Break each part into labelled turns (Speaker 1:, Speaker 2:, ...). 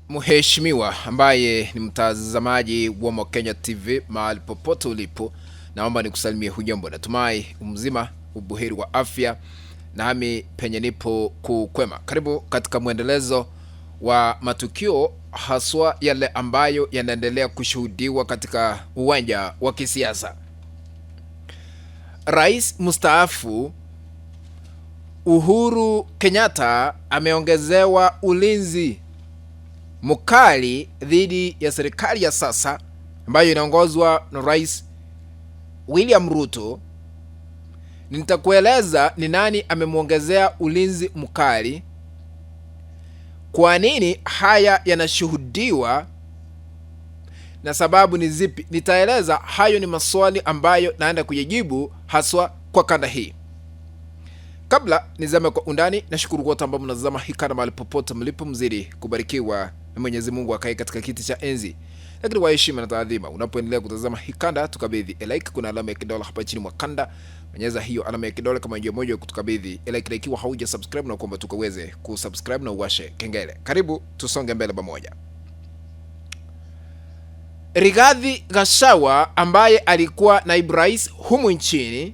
Speaker 1: Mheshimiwa ambaye ni mtazamaji wa Mwakenya TV mahali popote ulipo, naomba nikusalimie hujambo, natumai umzima ubuheri wa afya, nami penye nipo kukwema. Karibu katika mwendelezo wa matukio haswa yale ambayo yanaendelea kushuhudiwa katika uwanja wa kisiasa. Rais mstaafu Uhuru Kenyatta ameongezewa ulinzi mkali dhidi ya serikali ya sasa ambayo inaongozwa na Rais William Ruto. Nitakueleza ni nani amemwongezea ulinzi mkali, kwa nini haya yanashuhudiwa na sababu ni zipi. Nitaeleza hayo ni maswali ambayo naenda kuyajibu haswa kwa kanda hii. Kabla nizame kwa undani, nashukuru wote ambao mnazama hii kanda mahali popote mlipo, mzidi kubarikiwa na Mwenyezi Mungu akae katika kiti cha enzi. Lakini kwa heshima na taadhima, unapoendelea kutazama hii kanda, tukabidhi like. Kuna alama ya kidole hapa chini mwa kanda, bonyeza hiyo alama ya kidole kama njia moja ya kutukabidhi like, na ikiwa hauja subscribe, na kuomba tukaweze kusubscribe na uwashe kengele. Karibu tusonge mbele pamoja. Rigathi Gachagua ambaye alikuwa naibu rais humu nchini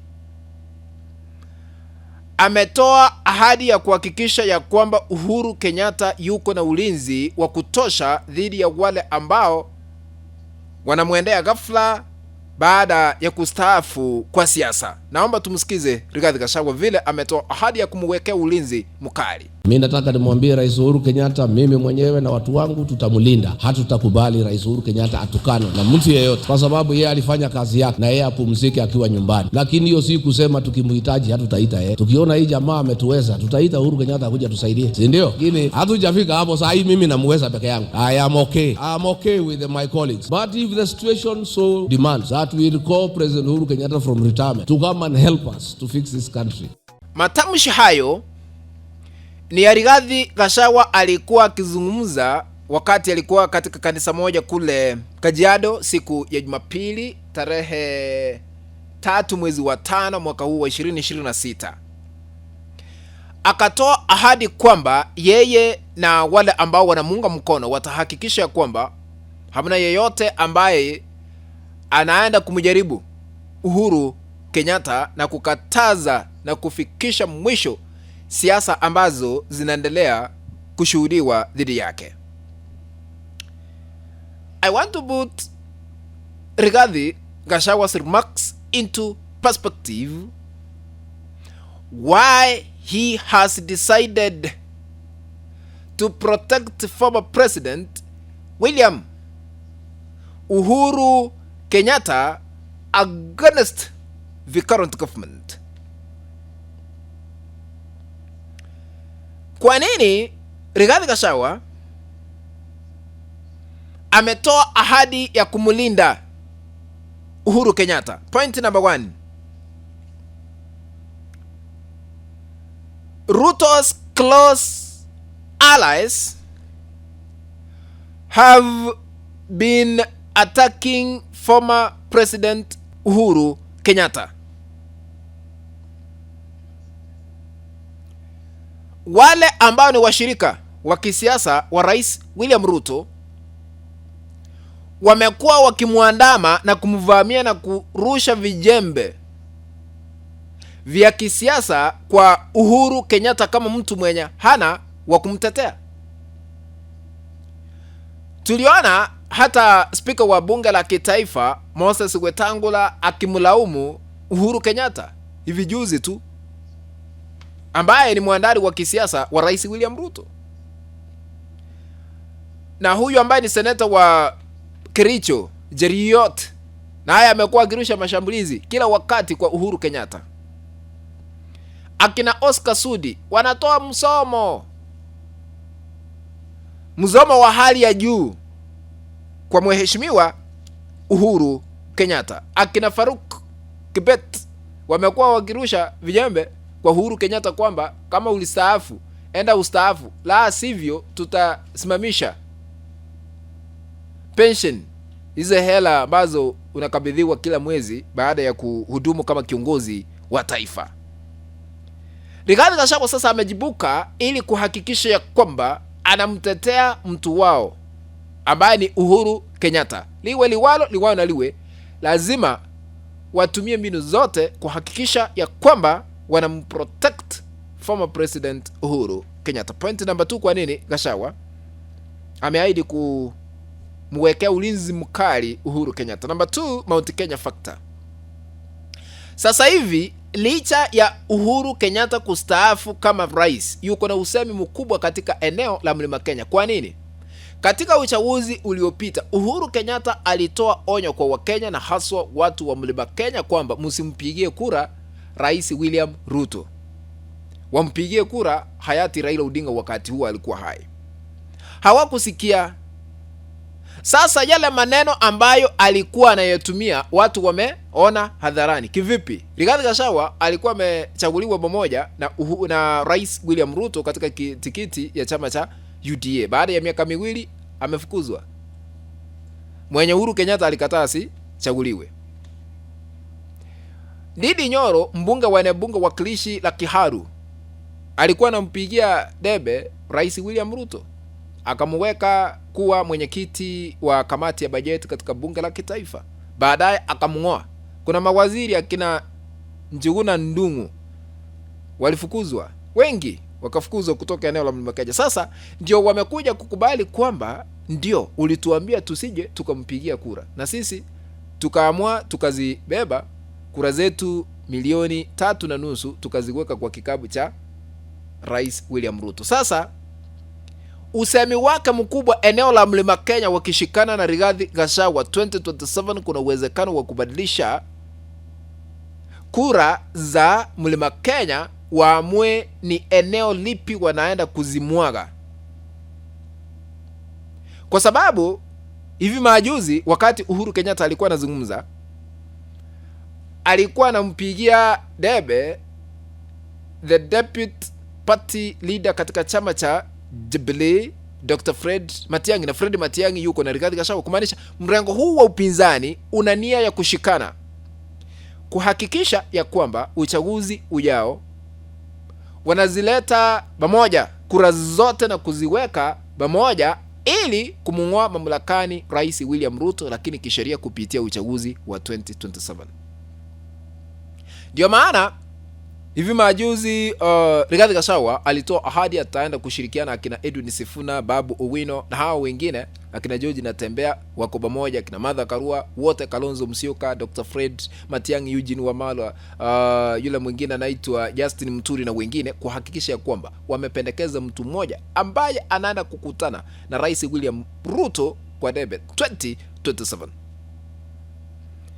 Speaker 1: ametoa ahadi ya kuhakikisha ya kwamba Uhuru Kenyatta yuko na ulinzi wa kutosha dhidi ya wale ambao wanamwendea ghafla baada ya kustaafu kwa siasa. Naomba tumsikize Rigathi Gachagua vile ametoa ahadi ya kumwekea ulinzi mkali.
Speaker 2: Mi nataka nimwambie Rais Uhuru Kenyatta, mimi mwenyewe na watu wangu tutamlinda. Hatutakubali Rais Uhuru Kenyatta atukanwe na mtu yeyote, kwa sababu yeye alifanya kazi yake na yeye apumzike akiwa nyumbani. Lakini hiyo si kusema tukimhitaji hatutaita yeye. Tukiona hii jamaa ametuweza, tutaita Uhuru Kenyatta akuja tusaidie, si ndio? Lakini hatujafika hapo. Saa hii mimi namuweza peke yangu. I am okay. I am okay with my colleagues. But if the situation so demands that we recall President Uhuru Kenyatta from retirement to come and help us to fix this country.
Speaker 1: Matamshi hayo ni ya Rigathi Gachagua alikuwa akizungumza wakati alikuwa katika kanisa moja kule Kajiado siku ya Jumapili tarehe 3 mwezi wa 5 mwaka huu wa 2026. Akatoa ahadi kwamba yeye na wale ambao wanamuunga mkono watahakikisha kwamba hamna yeyote ambaye anaenda kumjaribu Uhuru Kenyatta na kukataza na kufikisha mwisho siasa ambazo zinaendelea kushuhudiwa dhidi yake. I want to put Rigathi Gachagua's remarks into perspective, why he has decided to protect former President William Uhuru Kenyatta against the current government. Kwa nini Rigathi Gachagua ametoa ahadi ya kumlinda Uhuru Kenyatta? Point number 1. Ruto's close allies have been attacking former President Uhuru Kenyatta. Wale ambao ni washirika wa kisiasa wa Rais William Ruto wamekuwa wakimwandama na kumvamia na kurusha vijembe vya kisiasa kwa Uhuru Kenyatta kama mtu mwenye hana wa kumtetea. Tuliona hata spika wa bunge la kitaifa Moses Wetangula akimlaumu Uhuru Kenyatta hivi juzi tu, ambaye ni mwandari wa kisiasa wa Rais William Ruto. Na huyu ambaye ni seneta wa Kericho Cheruiyot, na haya amekuwa akirusha mashambulizi kila wakati kwa Uhuru Kenyatta. Akina Oscar Sudi wanatoa msomo wa hali ya juu kwa Mheshimiwa Uhuru Kenyatta. Akina Faruk Kibet wamekuwa wakirusha vijembe kwa Uhuru Kenyatta kwamba kama ulistaafu enda ustaafu, la sivyo tutasimamisha pension, hizo hela ambazo unakabidhiwa kila mwezi baada ya kuhudumu kama kiongozi wa taifa. Rigathi Gachagua sasa amejibuka ili kuhakikisha ya kwamba anamtetea mtu wao. ambaye ni Uhuru Kenyatta. Liwe liwalo, liwalo na liwe, lazima watumie mbinu zote kuhakikisha ya kwamba wanamprotect former President Uhuru Kenyatta. Point number 2, kwa nini Gachagua ameahidi kumwekea ulinzi mkali Uhuru Kenyatta? Number 2, Mount Kenya factor. Sasa hivi licha ya Uhuru Kenyatta kustaafu kama rais, yuko na usemi mkubwa katika eneo la Mlima Kenya. Kwa nini? Katika uchaguzi uliopita Uhuru Kenyatta alitoa onyo kwa Wakenya na haswa watu wa Mlima Kenya kwamba msimpigie kura Rais William Ruto, wampigie kura hayati Raila Odinga wakati huo alikuwa hai. Hawakusikia. Sasa yale maneno ambayo alikuwa anayotumia watu wameona hadharani. Kivipi? Rigathi Gachagua alikuwa amechaguliwa pamoja na Rais William Ruto katika tikiti ya chama cha UDA. Baada ya miaka 2 amefukuzwa. Mwenye Uhuru Kenyatta alikataa asichaguliwe. Ndindi Nyoro, mbunge wa eneo bunge wakilishi la Kiharu, alikuwa anampigia debe Rais William Ruto, akamweka kuwa mwenyekiti wa kamati ya bajeti katika bunge la kitaifa. Baadaye akamng'oa. Kuna mawaziri akina Njuguna Ndung'u walifukuzwa, wengi wakafukuzwa kutoka eneo la Mlima Kenya. Sasa ndio wamekuja kukubali kwamba ndio ulituambia tusije tukampigia kura, na sisi tukaamua tukazibeba kura zetu 3.5 milioni tukaziweka kwa kikapu cha Rais William Ruto. Sasa usemi wake mkubwa eneo la Mlima Kenya wakishikana na Rigathi Gachagua 2027, kuna uwezekano wa kubadilisha kura za Mlima Kenya, waamue ni eneo lipi wanaenda kuzimwaga. Kwa sababu hivi majuzi wakati Uhuru Kenyatta alikuwa anazungumza, alikuwa anampigia debe the deputy party leader katika chama cha Jubilee, Dr. Fred Matiang'i, na Fred Matiang'i yuko na Rigathi Gachagua, kumaanisha mrengo huu wa upinzani una nia ya kushikana kuhakikisha ya kwamba uchaguzi ujao wanazileta pamoja kura zote na kuziweka pamoja ili kumung'oa mamlakani Rais William Ruto, lakini kisheria kupitia uchaguzi wa 2027. Ndio maana hivi majuzi Rigathi Gachagua alitoa ahadi ataenda kushirikiana akina Edwin Sifuna, Babu Owino na hao wengine, akina George Natembeya wako pamoja, akina Martha Karua wote, Kalonzo Musyoka, Dr. Fred Matiang'i, Eugene Wamalwa, yule mwingine anaitwa Justin Muturi na wengine, kuhakikisha kwamba wamependekeza mtu mmoja ambaye anaenda kukutana na Rais William Ruto kwa debe 2027.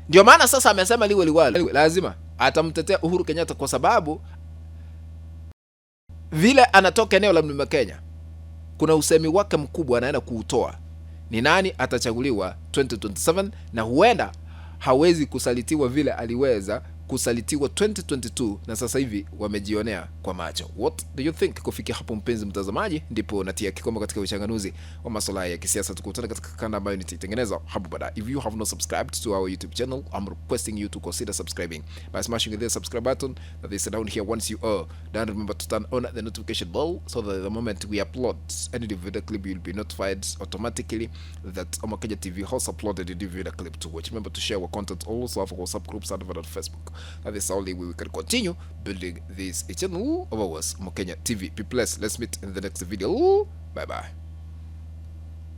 Speaker 1: Ndio maana sasa amesema liwe liwalo, lazima atamtetea Uhuru Kenyatta kwa sababu vile anatoka eneo la Mlima Kenya, kuna usemi wake mkubwa anaenda kuutoa, ni nani atachaguliwa 2027, na huenda hawezi kusalitiwa vile aliweza kusalitiwa 2022, na sasa hivi wamejionea kwa macho. What do you think? Kufikia hapo, mpenzi mtazamaji, ndipo natia kikomo katika uchanganuzi wa masuala ya kisiasa. Tukutane katika kanda ambayo nitaitengeneza hapo baadaye. If you have not subscribed to our YouTube channel, I'm requesting you to consider subscribing by smashing the subscribe button that is down here. Once you are done, remember to turn on the notification bell so that the moment we upload any new video clip, you'll be notified automatically that Omo Kenya TV has uploaded a new video clip to watch. Remember to share our content also our WhatsApp groups and on Facebook. That is the only way we can continue building this channel of ours, Omo Kenya TV. Be blessed. Let's meet in the next video. Bye bye.